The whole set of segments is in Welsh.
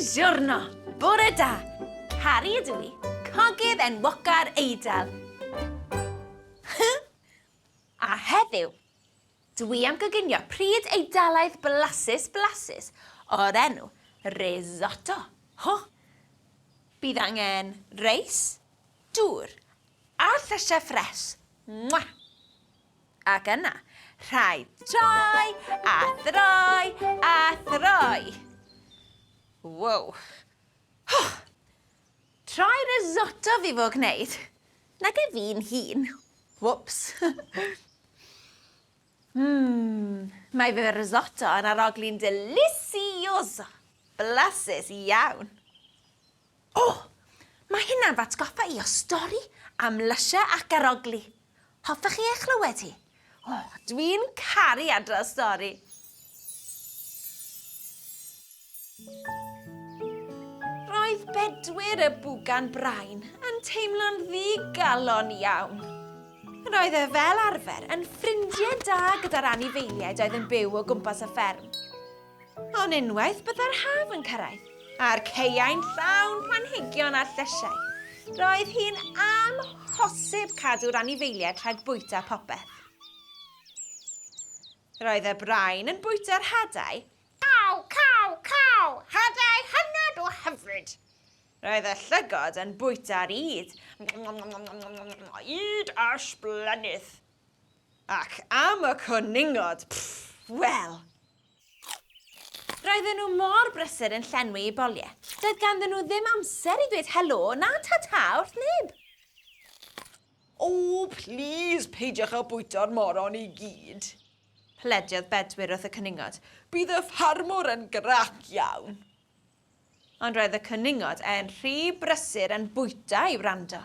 Buongiorno! Bore da! Harry ydw i, cogydd enwoca'r Eidal. A heddiw, dwi am goginio pryd Eidalaidd blasus blasus o'r enw risotto. Ho! Bydd angen reis, dŵr a llysiau ffres. Mwah! Ac yna, rhaid troi a throi a throi. Wow. Oh, troi risotto fi fo gwneud. Nag e fi'n hun. Whoops. Mmm, mae fy risotto yn arogli'n delicioso. Blasus iawn. O! Mae hynna'n f'atgoffa i o stori am lysiau ac arogli. Hoffech chi ei chlywed hi? O, dwi'n caru adrodd stori. Roedd Bedwyr y Bwgan Brain yn teimlo'n ddigalon iawn. Roedd e fel arfer yn ffrindiau da gyda'r anifeiliaid oedd yn byw o gwmpas y fferm. Ond unwaith bydda'r haf yn cyrraedd, a'r caeau'n llawn planhigion a llysiau, roedd hi'n amhosib cadw'r anifeiliaid rhag bwyta popeth. Roedd y brain yn bwyta'r hadau. Caw, caw, caw! Hadau hynod o hyfryd! Roedd y llygod yn bwyta'r ŷd. Ŷd ysblennydd! Ac am y cwningod, pff, wel! Roedden nhw mor brysur yn llenwi eu boliau, doedd ganddyn nhw ddim amser i ddweud helo na ta-ta wrth neb. O, plîs, peidiwch â bwyta'r moron i gyd! Plediodd Bedwyr wrth y cwningod. Bydd y ffarmwr yn grac iawn. Ond roedd y cwningod yn rhy brysur yn bwyta i wrando.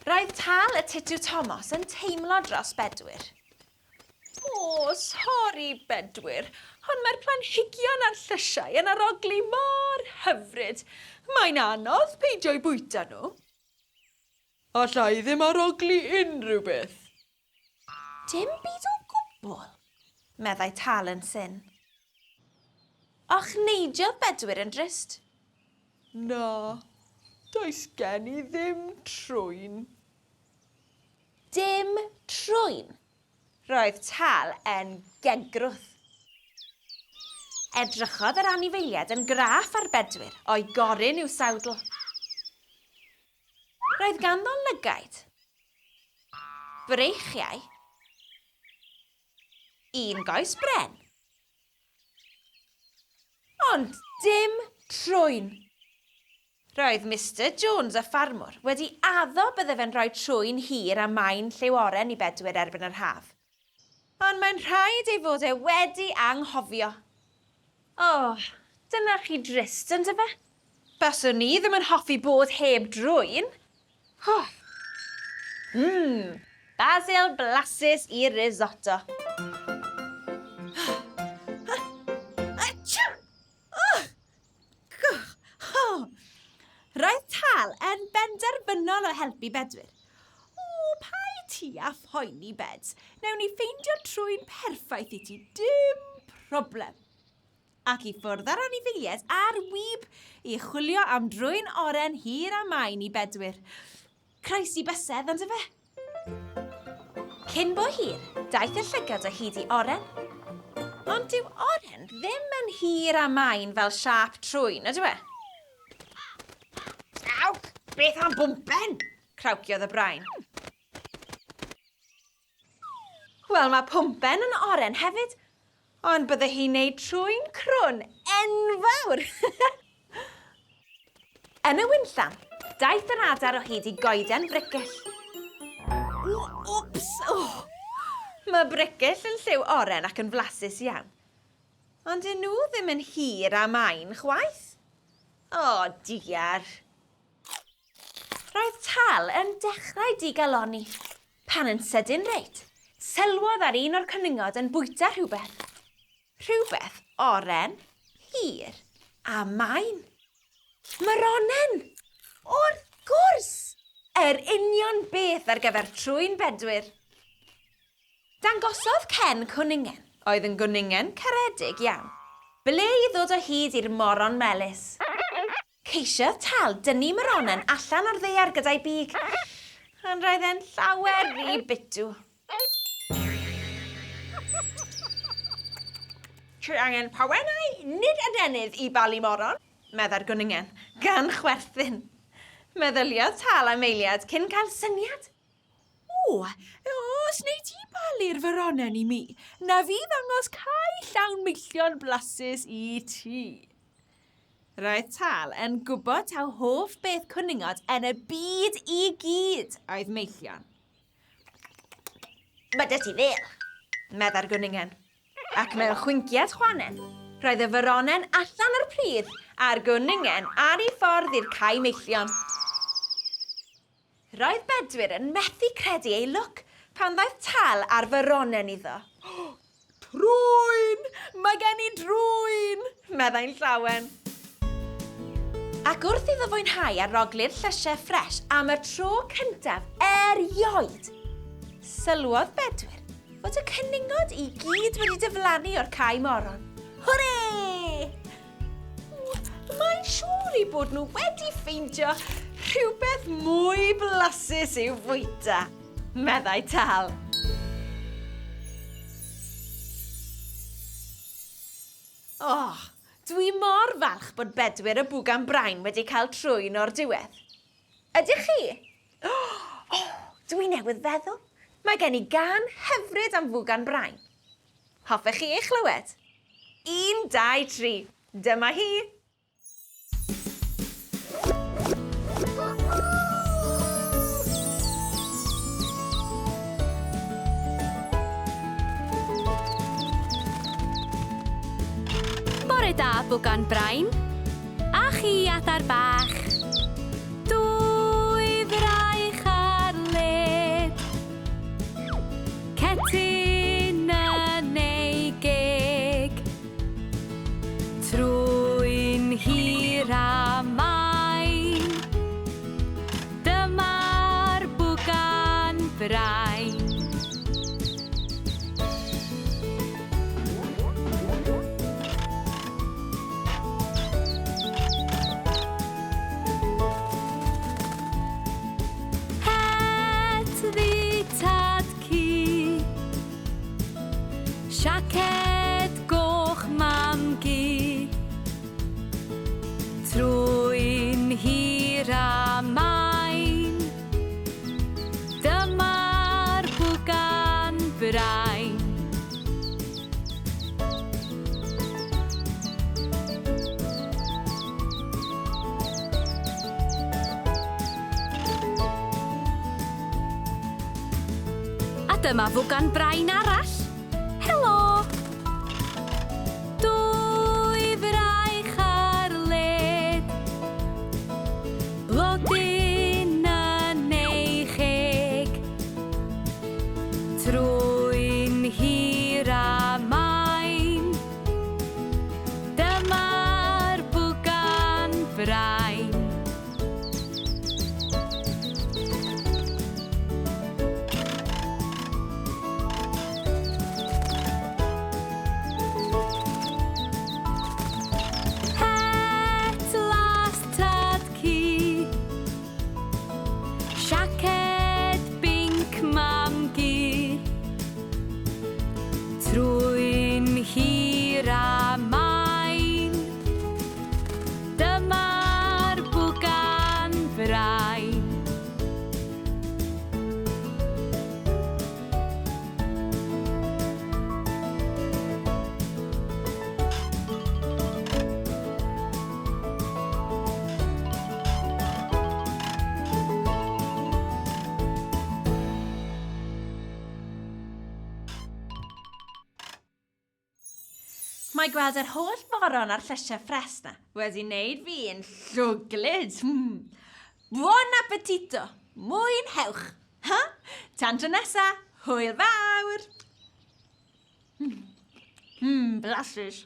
Roedd Tal y Titw Tomos yn teimlo dros Bedwyr. O, sori, Bedwyr, ond mae'r planhigion a'r llysiau yn arogli mor hyfryd. Mae'n anodd peidio'u bwyta nhw. Alla i ddim arogli unrhyw beth. Dim byd o gwbl, meddai Tal yn syn. Ochneidiodd Bedwyr yn drist. Na, does gen i ddim trwyn. Dim trwyn? Roedd Tal yn gegrwth. Edrychodd yr anifeiliaid yn graff ar Bedwyr o'i gorun i'w sawdl. Roedd ganddo lygaid, breichiau, un goes bren, ond dim trwyn. Roedd Mister Jones, y ffarmwr, wedi addo bydde fe'n rhoi trwyn hir a main lliw oren i Bedwyr erbyn yr haf. Ond mae'n rhaid ei fod e wedi anghofio. O, dyna chi drist, yndyfe? Baswn i ddim yn hoffi bod heb drwyn. O! Mmm, basil blasus i risotto. Roedd Tal yn benderfynol o helpu Bedwyr. O, paid ti â phoeni, Beds. Newn ni ffeindio trwyn perffaith i ti, dim problem. Ac i ffwrdd â'r anifeiliaid a'r wib i chwilio am drwyn oren hir a main i Bedwyr. Croesi bysedd, on'd yfe? Cyn bo hir, daeth y llygad o hyd i oren. Ond dyw oren ddim yn hir a main fel siâp trwyn, ydyw e? Aw, beth am bwmpen? Crawciodd y brain. Wel, mae pwmpen yn oren hefyd, ond bydde hi'n neud trwyn crwn enfawr! Yn y winllan, daeth yr adar o hyd i goeden bricyll. O, wps! Oh. Mae bricyll yn lliw oren ac yn flasus iawn. Ond dyn nhw ddim yn hir a main chwaith. O, diar. Roedd Tal yn dechrau digalonni. Pan yn sydyn reit, sylwodd ar un o'r cwningod yn bwyta rhywbeth. Rhywbeth oren, hir a main. Moronen! Wrth gwrs! Yr union beth ar gyfer trwyn Bedwyr. Dangosodd Ken cwningen, oedd yn gwningen caredig iawn. Ble i ddod o hyd i'r moron melys? Ceisiodd Tal dynnu moronen allan o'r ddaear gyda'i big, ond roedd e'n llawer rhy bitw. Ti angen pawennau, nid adenydd i balu moron, meddai'r gwningen, gan chwerthin. Meddyliodd Tal am eiliad cyn cael syniad. O, os wnei ti balu'r foronen i mi, na fi ddangos cae llawn meillion blasus i ti. Roedd Tal yn gwybod taw hoff beth cwningod yn y byd i gyd oedd meillion. Mae 'da ti ddêl, meddai'r gwningen. Ac mewn chwinciad chwanen, roedd y foronen allan o'r pridd a'r gwningen ar ei ffordd i'r cae meillion. Roedd Bedwyr yn methu credu ei lwc pan ddaeth Tal â'r foronen iddo. Trwyn! Mae gen i drwyn! meddai'n llawen. Ac wrth iddo fwynhau arogli'r llysiau ffres am y tro cyntaf erioed, sylwodd Bedwyr fod y cwningod i gyd wedi diflannu o'r cae moron. Hwrê! Mae'n siŵr eu bod nhw wedi ffeindio rhywbeth mwy blasus i'w fwyta, meddai Tal. Oh, dwi mor falch bod Bedwyr y Bwgan Brain wedi cael trwyn o'r diwedd. Ydych chi? Oh, dwi newydd feddwl. Mae gen i gân hyfryd am Fwgan Brain. Hoffech chi ei chlywed? 1, 2, 3. Dyma hi! Bore da, Bwgan Brain. A chi, adar bach. Dwy fraich ar led. Cetyn yn ei geg. Trwyn hir a main. Dyma'r bwgan brain. Het ddu tad cu. Siaced goch mam gu. Trwyn hir a main. Dyma'r bwgan brain. A dyma fwgan brain arall. Helo! Dwy fraich ar led. Blodyn yn ei cheg. Trwyn hir a main. Dyma'r bwgan brain. Het las tad cu. Siaced binc mam gu. Trwyn hir a main. Dyma'r bwgan brain. Mae gweld yr holl foron a'r llysiau ffres 'na wedi wneud fi'n llwglyd. Buon appetito! Mwynhewch! Ha? Tan tro nesa, hwyl fawr! Mmm, blasus.